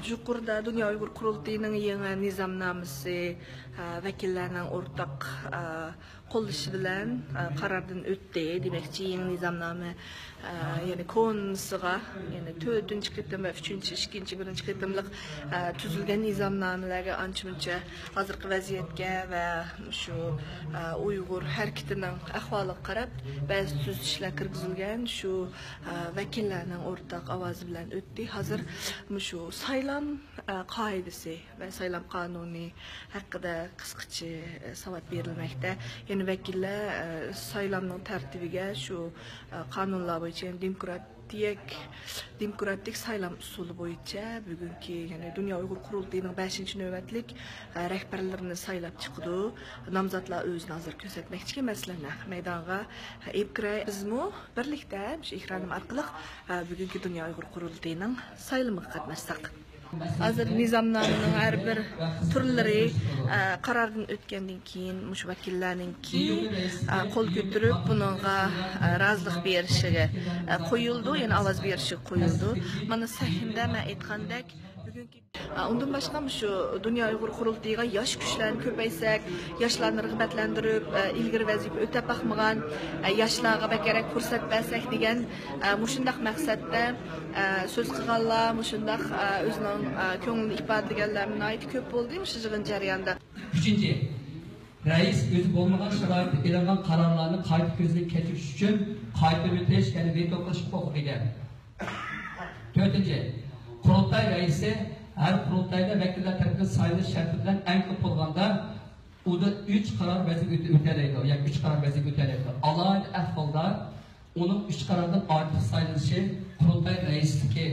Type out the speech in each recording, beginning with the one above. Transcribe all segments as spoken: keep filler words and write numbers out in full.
يۇقىرىدا دۇنيا ئۇيغۇر قۇرۇلتىيىنىڭ يېڭى نىزامنامىسى، ئە، ۋەكىللەرنىڭ ئورتاق، ئە، قوللىشى بىلەن، ئە، قاراردىن ئۆتتى. دېمەكچى، يېڭى نىزامنامە، ئە، يەنى كونىسىغا، يەنى تۆتىنچى قېتىم ۋە ئۈچىنچى، ئىككىنچى، بىرىنچى قېتىملىق، ئە، تۈزۈلگەن نىزامنامىلەرگە ئانچە-مۇنچە ھازىرقى ۋەزىيەتكە ۋە شۇ، ئە، ئۇيغۇر ھەرىكىتىنىڭ ئەھۋالىغا قاراپ بەزى تۈزىتىشلەر كىرگۈزۈلگەن. شۇ، ئە، ۋەكىللەرنىڭ ئورتاق ئاۋازى بىلەن ئۆتتى. ھازىر مۇشۇ سايلام، ئە، قائىدىسى ۋە سايلام قانۇنى ھەققىدە قىسقىچە، ئە، ساۋات بېرىلمەكتە. يەنى ۋەكىللەر، ئە، سايلامنىڭ تەرتىپىگە شۇ، ئە، قانۇنلار بويىچە، يەنى دېموكراتىيەك-، دېموكراتىك سايلام ئۇسۇلى بويىچە بۈگۈنكى، يەنى دۇنيا ئۇيغۇر قۇرۇلتىيىنىڭ بەشىنچى نۆۋەتلىك، ئە، رەھبەرلىرىنى سايلاپ چىقىدۇ، نامزاتلار ئۆزىنى ھازىر كۆرسەتمەكچىكەن، مەسىلەن، نەق مەيدانغا، ئە، ئېلىپ كىرەي. بىزمۇ بىرلىكتە مۇشۇ ئېكرانىم ئارقىلىق، ئە، بۈگۈنكى دۇنيا ئۇيغۇر قۇرۇلتىيىنىڭ سايلىمىغا قاتناشساق. ھازىر نىزامنامىنىڭ ھەر بىر تۈرلىرى، ئە، قاراردىن ئۆتكەندىن كېيىن، مۇشۇ ۋەكىللەرنىڭكى، ئە، قول كۆتۈرۈپ، بۇنىڭغا، ئە، رازىلىق بېرىشىگە، ئە، قويۇلىدۇ، يەنى ئاۋاز بېرىشىگە قويۇلىدۇ. مانا سەھنىدە مەن ئېيتقاندەك، بۈگۈنكى، ئە، ئۇندىن باشقا، مۇشۇ دۇنيا ئۇيغۇر قۇرۇلتىيىغا ياش كۈچلەرنى كۆپەيتسەك، ياشلارنى رىغبەتلەندۈرۈپ، ئە، ئىلگىرى ۋەزىپە ئۆتەپ باقمىغان، ئە، ياشلارغا بەكرەك پۇرسەت بەرسەك دېگەن، ئە، مۇشۇنداق مەقسەتتە، ئە، سۆز قىلغانلار، مۇشۇنداق، ئە، ئۆزىنىڭ، ئە، كۆڭلىنى ئىپادىلىگەنلەرمۇ ناھايىتى كۆپ بولدى مۇشۇ يىغىن جەريانىدا. ئۈچىنچى، رەئىس ئۆزى بولمىغان شارائىتتا ئېلىنغان قارارلارنى قايتا كۆزدىن كەچۈرۈش ئۈچۈن قايتا ئۆتۈش، يەنى ۋېتو قىلىش ھوقۇقىغا ئىگە. تۆتىنچى، قۇرۇلتاي رەئىسى ھەر قۇرۇلتايدا ۋەكىللەر تەرىپىدىن سايلىنىش شەرتى بىلەن ئەڭ كۆپ بولغاندا ئۇدا ئۈچ قارار ۋەزىپە ئۆتە-، ئۆتەلەيدۇ، ياكى ئۈچ قارار ۋەزىپە ئۆتەلەيدۇ. ئالاھىدە ئەھۋالدا ئۇنىڭ ئۈچ قارارىدىن ئارتۇق سايلىنىشى قۇرۇلتاي رەئىسلىكى،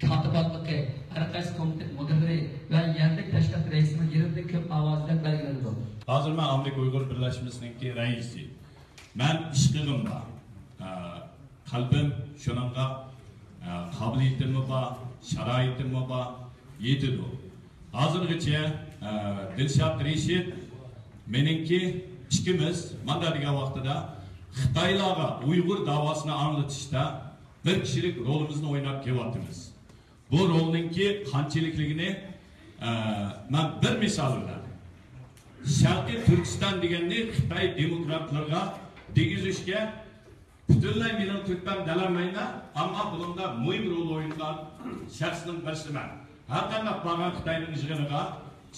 كاتىپاتلىقى، ھەر قايسى كومىتېت مۇدىرلىرى ۋە يەرلىك تەشكىلات رەئىسىنىڭ يېرىمدىن كۆپ ئاۋازى بىلەن بەلگىلىنىدۇ. ھازىر مەن ئامېرىكا ئۇيغۇر بىرلەشمىسىنىڭكى رەئىسى. مەن ئىشقىلىم بار، ئە، قەلبىم شۇنىڭغا، ئە، قابىلىيىتىممۇ بار، شارائىتىممۇ بار، يېتىدۇ. ھازىرغىچە، ئە، دىلشات رېشىت مېنىڭكى ئىككىمىز ماندا دېگەن ۋاقتىدا خىتايلارغا ئۇيغۇر داۋاسىنى ئاڭلىتىشتا بىر كىشىلىك رولىمىزنى ئويناپ كېلىۋاتىمىز. بۇ رولنىڭكى قانچىلىكلىكىنى، ئە، مەن بىر مىسال بىلەن، شەرقىي تۈركىستان دېگەننى خىتاي دېموكراتلىرىغا دېگۈزۈشكە پۈتۈنلەي مېنىڭ تۆھپەم دېيەلمەيمەن، ئەمما بۇنىڭدا مۇھىم رول ئوينىغان شەخسنىڭ بىرسىمەن. ھەرقانداق بارغان خىتاينىڭ يىغىنىغا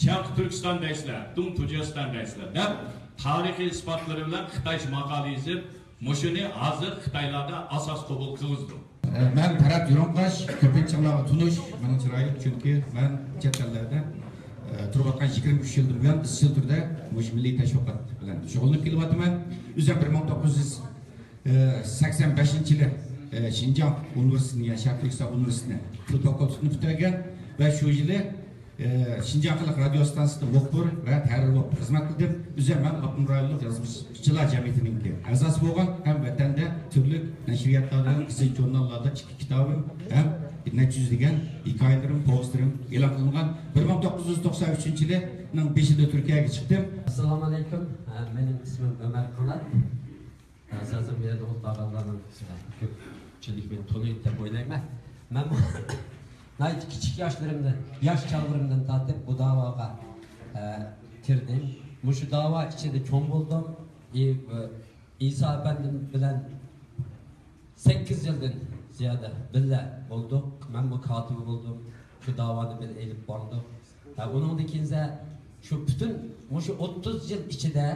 شەرقىي تۈركىستان دەيسىلەر، دۇڭ تۇجياستان دەيسىلەر دەپ، تارىخىي ئىسپاتلىرى بىلەن خىتايچە ماقالە يېزىپ، مۇشۇنى ھازىر خىتايلاردا ئاساس قوبۇل قىلغۇزدۇم. مەن پەرھات يۇرۇڭقاش، كۆپىنچە چاغلارغا تونۇش، مېنىڭ چىرايىم، چۈنكى مەن چەت ئەللەردە، ئە، تۇرۇۋاتقان يىگىرمە ئۈچ يىلدىن بۇيان ئىزچىل تۈردە مۇشۇ مىللىي تەشۋىقات بىلەن شۇغۇللىنىپ كېلىۋاتىمەن. ئۆزۈم بىر مىڭ توققۇز يۈز سەكسەن بەشىنچى يىلى، ئە، شىنجاڭ ئۇنىۋېرسىتېتىنى، يەنى شەرقىي تۈركىستان ئۇنىۋېرسىتېتىنى تىل فاكۇلتېتىنى پۈتتۈرگەن ۋە شۇ يىلى، ئە، شىنجاڭ خەلق رادىيو ئىستانسىسىدا مۇخبىر ۋە تەھرىر بولۇپ خىزمەت قىلدىم. ئۆزۈم مەن ئاپتونوم رايونلۇق يازغۇچىلار جەمئىيىتىنىڭكى ئەزاسى بولغان ھەم ۋەتەندە تۈرلۈك نەشرىياتلاردا، گېزىت-ژۇرناللاردا ئىككى كىتابىم ھەم نەچچە يۈز دېگەن ھېكايىلىرىم، پوۋېستلىرىم ئېلان قىلىنغان. بىر مىڭ توققۇز يۈز توقسەن ئۈچىنچى يىلىنىڭ بېشىدا تۈركىيەگە چىقتىم. ئەسسالامۇ ئەلەيكۇم. مېنىڭ ئىسمىم ئۆمەر قانات. ھازىر بۇ يەردە ئولتۇرغانلارنىڭ كۆپچىلىك مېنى تونۇيدۇ دەپ ئويلايمەن. مەن ناھايىتى كىچىك ياشلىرىمدىن، ياش چاغلىرىمدىن تارتىپ بۇ داۋاغا، ئە، كىردىم. مۇشۇ داۋا ئىچىدە چوڭ بولدۇم. ئى-، ئە، ئىسا ئەپەندىم بىلەن سەككىز يىلدىن زىيادە بىللە بولدۇق. مەنمۇ كاتىپى بولدۇم. شۇ داۋانى بىللە ئېلىپ باردۇق. ھە، ئۇنىڭدىن كېيىن شۇ پۈتۈن مۇشۇ ئوتتۇز يىل ئىچىدە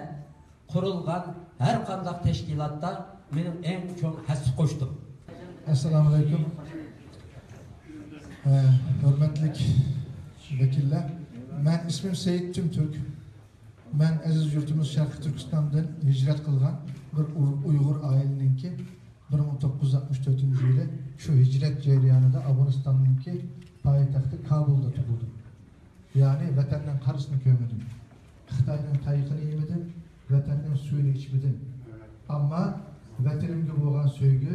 قۇرۇلغان ھەر قانداق تەشكىلاتتا مېنىڭ ئەڭ چوڭ ھەسسە قوشتۇم. ئەسسالامۇئەلەيكۇم. ئە، ھۆرمەتلىك ۋەكىللەر، مەن ئىسمىم سەيىت تۈمتۈرك. مەن ئەزىز يۇرتىمىز شەرقىي تۈركىستاندىن ھىجرەت قىلغان بىر ئۇ-، ئۇيغۇر ئائىلىنىڭكى بىر مىڭ توققۇز يۈز ئاتمىش تۆتىنچى يىلى شۇ ھىجرەت جەريانىدا ئافغانىستاننىڭكى پايتەختى كابۇلدا تۇغۇلدۇم. يەنى ۋەتەننىڭ قارىسىنى كۆرمىدىم. خىتاينىڭ تايىقىنى يېمىدىم، ۋەتەننىڭ سۈيىنى ئىچمىدىم. ئەمما ۋەتىنىمگە بولغان سۆيگۈ،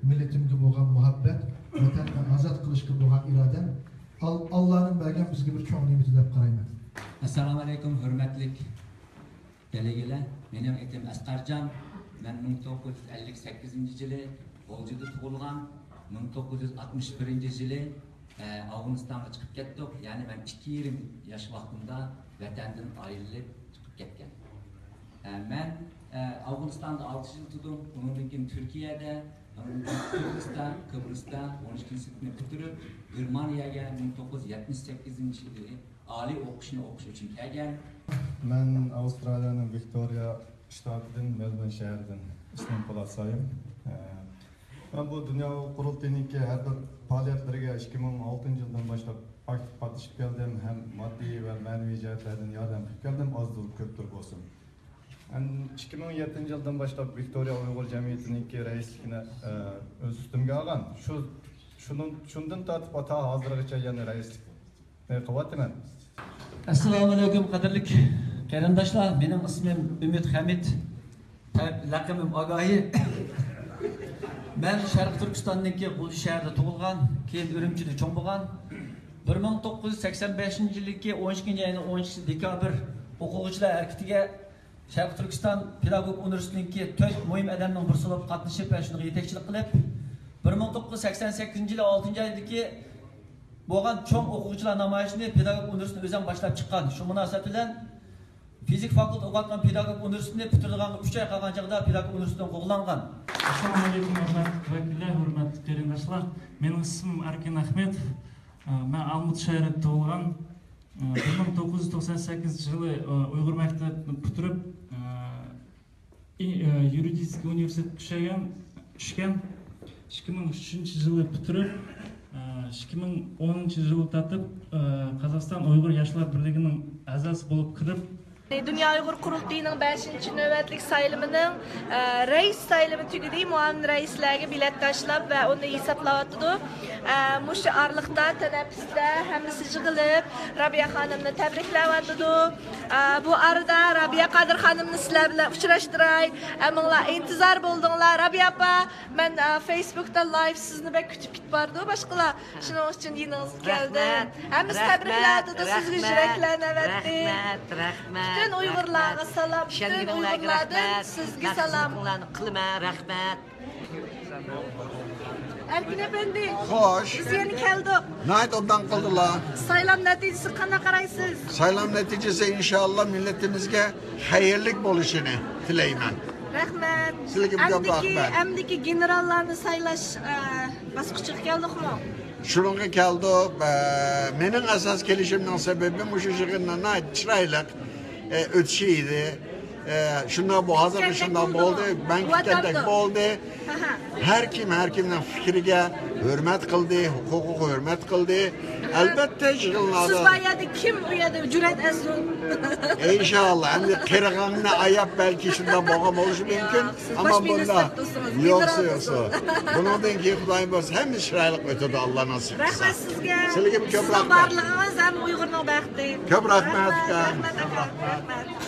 مىللىتىمگە بولغان مۇھەببەت، ۋەتەننى ئازاد قىلىشقا بولغان ئىرادەم ئال-، ئاللانىڭ بەرگەن بىزگە بىر چوڭ نېمىتى دەپ قارايمەن. ئەسسالامۇ ئەلەيكۇم، ھۆرمەتلىك دېلېگېلەر، مېنىڭ ئېتىم ئەسقەرجان. مەن مىڭ توققۇز يۈز ئەللىك سەككىزىنچى يىلى غۇلجىدا تۇغۇلغان، مىڭ توققۇز يۈز ئاتمىش بىرىنچى يىلى ئە، ئافغانىستانغا چىقىپ كەتتۇق. يەنى مەن ئىككى يېرىم ياش ۋاقتىمدا ۋەتەندىن ئايرىلىپ چىقىپ كەتكەن. ئە، مەن، ئە، ئافغانىستاندا ئالتە يىل تۇردۇم. ئۇنىڭدىن كېيىن تۈركىيەدە، ئۇنىڭدىن كېيىن قىرغىزىستا، قىبرىستا ئون ئىككىنچى سىنىپنى پۈتتۈرۈپ، گېرمانىيەگە مىڭ توققۇز يۈز يەتمىش سەككىزىنچى يىلى ئالىي ئوقۇشنى ئوقۇش ئۈچۈن كەلگەن. مەن ئاۋسترالىيەنىڭ ۋىكتورىيە شتاتىدىن، مېلبورن شەھىرىدىن ئىسمىم پولات سايىم. ئە، مەن بۇ دۇنيا قۇرۇلتىيىنىڭكى ھەر بىر پائالىيەتلىرىگە ئىككى مىڭ ئون ئالتىنچى يىلدىن باشلاپ ئاكتىپ قاتنىشىپ كەلدىم، ھەم ماددىي ۋە مەنىۋى جەھەتلەردىن ياردەم قىلىپ كەلدىم، ئازدۇر كۆپتۇر بولسۇن. مەن ئىككى مىڭ يەتتىنچى يىلدىن باشلاپ ۋىكتورىيە ئۇيغۇر جەمئىيىتىنىڭكى رەئىسلىكىنى، ئە، ئۆز ئۈستۈمگە ئالغان. شۇ، شۇنىڭ، شۇندىن تارتىپ تا ھازىرغىچە يەنە رەئىسلىك قىلىۋاتىمەن. ئەسسالامۇئەلەيكۇم، قەدىرلىك قېرىنداشلار. مېنىڭ ئىسمىم ئۈمىد خەمىت، لەقىمىم ئاگاھى. مەن شەرقىي تۈركىستاندىكى غۇلجا شەھىرىدە تۇغۇلغان، كېيىن ئۈرۈمچىدە چوڭ بولغان. بىر مىڭ توققۇز يۈز سەكسەن بەشىنچى يىلدىكى ئون ئىككىنچى ئاينىڭ ئون ئىككىسى دېكابىر ئوقۇغۇچىلار ھەرىكىتىگە شەرقىي تۈركىستان پېداگوگىك ئۇنىۋېرسىتېتىنىڭكى تۆت مۇھىم ئادەمنىڭ بىرسى بولۇپ قاتنىشىپ ۋە شۇنىڭغا يېتەكچىلىك قىلىپ، بىر مىڭ توققۇز يۈز سەكسەن سەككىزىنچى يىلى ئالتىنچى ئايدىكى بولغان چوڭ ئوقۇغۇچىلار نامايىشىنى پېداگوگىك ئۇنىۋېرسىتېتى ئۆزەم باشلاپ چىققان. شۇ مۇناسىۋەت بىلەن فىزىكا فاكۇلتېتى ئوقۇۋاتقان پېداگوگىك ئۇنىۋېرسىتېتىنى پۈتتۈرىدىغانغا ئۈچ ئاي قالغان چاغدا پېداگوگىك ئۇنىۋېرسىتېتتىن قوغلانغان. ئەسسالامۇئەلەيكۇم، ھۆرمەتلىك ۋەكىللەر، ھۆرمەتلىك قېرىنداشلار. مېنىڭ ئىسمىم ئەركىن ئەخمەتوف. مەن ئالمۇتا شەھىرىدە تۇغۇلغان. بىر مىڭ توققۇز يۈز توقسان سەككىزىنچى يىلى ئۇيغۇر مەكتەپنى پۈتتۈرۈپ، يۇرىدىسكىي ئۇنىۋېرسىتېتقا چۈشەگەن، چۈشكەن. ئىككى مىڭ ئۈچىنچى يىلى پۈتتۈرۈپ، ئىككى مىڭ ئونىنچى يىلى تارتىپ، قازاقىستان ئۇيغۇر ياشلار بىرلىكىنىڭ ئەزاسى بولۇپ كىرىپ، دۇنيا ئۇيغۇر قۇرۇلتىيىنىڭ بەشىنچى نۆۋەتلىك سايلىمىنىڭ، ئە، رەئىس سايلىمى تۈگىدى. مۇئاۋىن رەئىسلەرگە بېلەت تاشلاپ ۋە ئۇنى ھېسابلاۋاتىدۇ. ئە، مۇشۇ ئارىلىقتا تەنەپپۇستا ھەممىسى يىغىلىپ، رابىيە خانىمنى تەبرىكلەۋاتىدۇ. ئە، بۇ ئارىدا رابىيە قادىر خانىمنى سىلەر بىلەن ئۇچراشتۇراي. ھەممىڭلار ئىنتىزار بولدۇڭلار. رابىيە ئاپا، مەن، ئە، فېيسبۇكتا لايف سىزنى بەك كۈتۈپ كېتىپ بارىدۇ باشقىلار. شۇنىڭ ئۈچۈن يېنىڭىزغا كەلدىم. ھەممىسى تەبرىكلەۋاتىدۇ، سىزگە يۈرەكلەرنى ئەۋەتتى. رەھمەت، رەھمەت، پۈتۈن ئۇيغۇرلارغا سالام، پۈتۈن ئۇيغۇرلاردىن سىزگە سالام. قىلىمەن، رەھمەت. ئەركىن ئەپەندى، خوش. بىز يەنە كەلدۇق. ناھايىتى ئوبدان قىلدىلا. سايلام نەتىجىسىگە قانداق قارايسىز؟ سايلام نەتىجىسى ئىنشاللا مىللىتىمىزگە خەيرلىك بولۇشىنى تىلەيمەن. رەھمەت. سىلىگە كۆپ رەھمەت. ئەمدىكى گېنېراللارنى سايلاش، ئە، باسقۇچىغا كەلدۇقمۇ؟ شۇنىڭغا كەلدۇق. ئە، مېنىڭ ئاساس كېلىشىمنىڭ سەۋەبى مۇشۇ يىغىننىڭ ناھايىتى چىرايلىق، ئە، ئۆتۈشى ئىدى. ئە، شۇنداق بۇ، ھازىرغا شۇنداق بولدى. مەن كەتكەندەك بولدى. ھەر كىم، ھەر كىمنىڭ پىكرىگە ھۆرمەت قىلدى، ھوقۇقىغا ھۆرمەت قىلدى. ئەلۋەتتە، يىغىنلاردا. سىز بار يەردە كىم ئۇ يەردە جۈرئەت ئەتسۇن؟ ئىنشاللا، ئەمدى قېرىغاننى ئاياپ، بەلكى شۇنداق بولغان بولۇشى مۇمكىن. ياق، سىز ئەمما باش مېنى بۇنداق. يوقسا، يوقسا. بۇنىڭدىن كېيىن خۇدايىم بولسا ھەممە چىرايلىق ئۆتىدۇ، ئاللانىڭ سىزگە. رەھمەت سىزگە. سىلىگىمۇ كۆپ رەھمەت. بارلىقىڭىز ھەم ئۇيغۇرنىڭ بەختى. كۆپ رەھمەت، رەھمەت، ئۇكام. رەھمەت، ئاكا. رەھمەت.